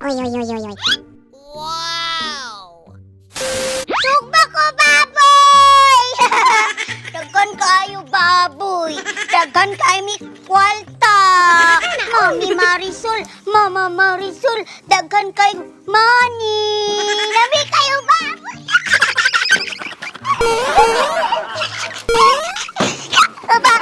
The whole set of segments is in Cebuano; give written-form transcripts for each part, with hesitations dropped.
Oy, oy, oy, oy, oy. Wow! Tugba ko, baboy! Daghan kayo, baboy. Daghan kayo mi kwalta. Mami Marisol, Mama Marisol, daghan kayo money. Lami kayo, baboy. Aba.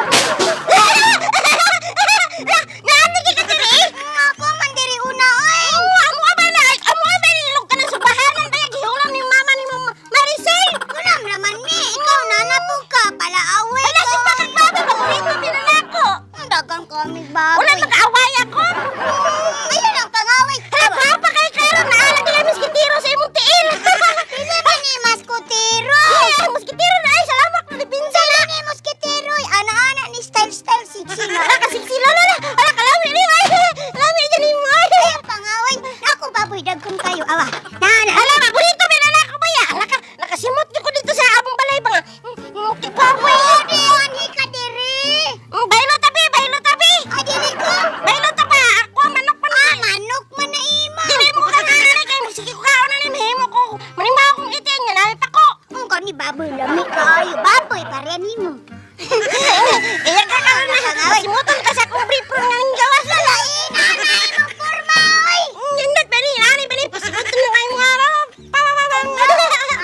Naano di ka diri? Ako man diri una, oy. Amo ba na? Amo ba ni ilog ka ng subahanan ba gihulam ni mama ni mo Maricel? Ulam naman ni, ikaw na na po ka, palaaway Wala si bakit baba paborito pinanako. Ang dagan kami, baboy. Wala mag-away ako. Ayun ang pangaway. Hala pa kay karon na ala kay miskitiro sa imong tiil. Dili ba ni maskutero? Yeah, muskitiro na ay salamat na dipinsa Sila ni moskitero, ana-ana ni style-style siksi na. Ala ka siksi la la. Ala kalami ni ay. Lami jud ni mo. Ay, ang pangaway. Ako, baboy, dagkon kayo. Awa. Na, na. Ala paborito pinanako ba ya? Ala ka nakasimot ni ko dito sa among balay ba nga. Baboy. Pwede, anhi ka diri. Baylo tabi, baylo tabi. Ay, dili ko. Baylo ta ba? Ako ang manok pa na. Ah, manok man na ima. Dili mo ka nga kay mo sige ko kaon na ni mahimo ko. Manima akong itin nga nami pa ko. Ang kani baboy, lami kayo. Baboy, parehan nimo. Iya ka karon na. Simuton ka sa akong brief nga ning gawas la. Lain, anay mo porma, oy. Nindot bani, ani bani pasimuton na kay mga araw. Pa pa pa.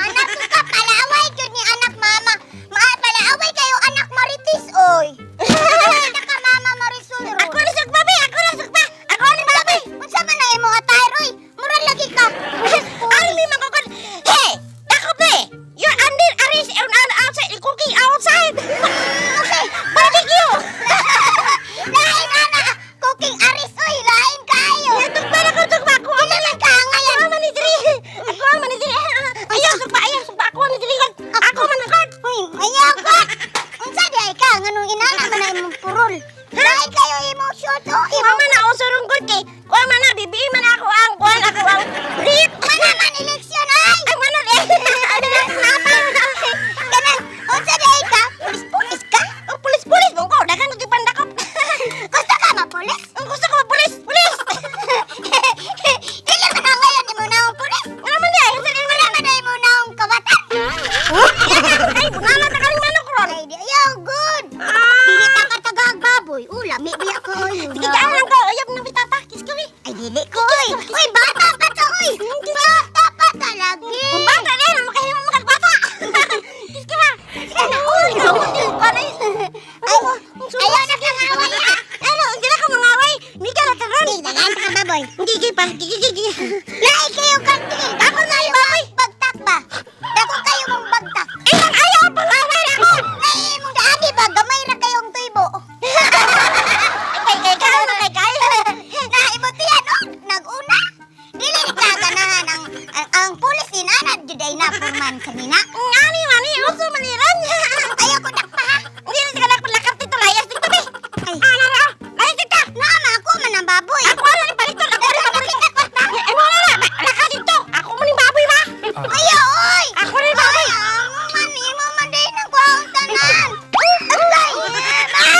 Anak ko ka, palaway jud ni anak mama. Ma, palaway kayo anak Marites, oy. Anak ka mama Marisol. ron. Ako na sugba be, ako na sugba. Ako ni baboy. Unsa man na imong attire, oy? Mura lagi ka. Ani mi mangkokon. Hey, dako be. You're under arrest and outside cooking outside. Okay. Barbecue. Lain ana, cooking aris oy, lain kayo. Tugba na ko, tugba ko. Dili man ka ngayon. Ako man ni diri. Ako man ni diri. Ayaw sugba, ayaw sugba ako ni diri. Ako man ang Uy, ayaw ka. Unsa di ay ka nganong inana man na imong purol? Lain kayo imong short o imong Mama na ako surunggol kay kuha man na bibi man ako ang kuan ako ang brief. Mana man eleksyon ay. Ay man eh. Kanang unsa di ay ka? Pulis-pulis ka? Pulis pulis mong ko dagan ko pandakop. Gusto ka mapulis? Ang gusto ko pulis, pulis. Dili man na ngayon imo naong pulis. Ano man di ay? Wala man na imo naong kawatan. Ay bunala ta kaning manok ron. Ay, di ayaw, good. Dili ta katagag baboy. Ula, may biya ko oy. Sige ka lang ko, ayaw na bitata. Kiss ko eh. Ay, dili ko oy. Uy, bata pa ta oy. Bata pa talagi. Ang bata na yan, makahimo makagbata. Kiss ko ba? Sana all. Ay, Ay, ayaw na kang away ah. Ano, hindi na ka mangaway. Mika na karon. Di, dagan ka baboy. Gigi pa, gigi gigi. Lahi kayo kang tingin. Ako na baboy. Bagtak ba? Dako kayo mong bagtak. Ilang ayaw pangaway na ako. Ay, mong daagi ba? Gamay ra kayong tuybo. Kay kay kay kay kay. Naibutian oh, naguna. Dili ni ka ganahan ang pulis inana jud ay napurman kanina. Ngani mani, uso maniran. Ayaw ko dakpa ha. Hindi na ka lakap dito, layas dito be. Ay. Ano na? Layas dito. Naama ako man ang baboy. Ako ano ni paliton, ako ni paborito. Ay mo na na, lakap dito. Ako mo ni baboy ba? Ayaw oy. Ako ni baboy. Ay, amo man imo man din ang kuang tanan. Agay. Ma!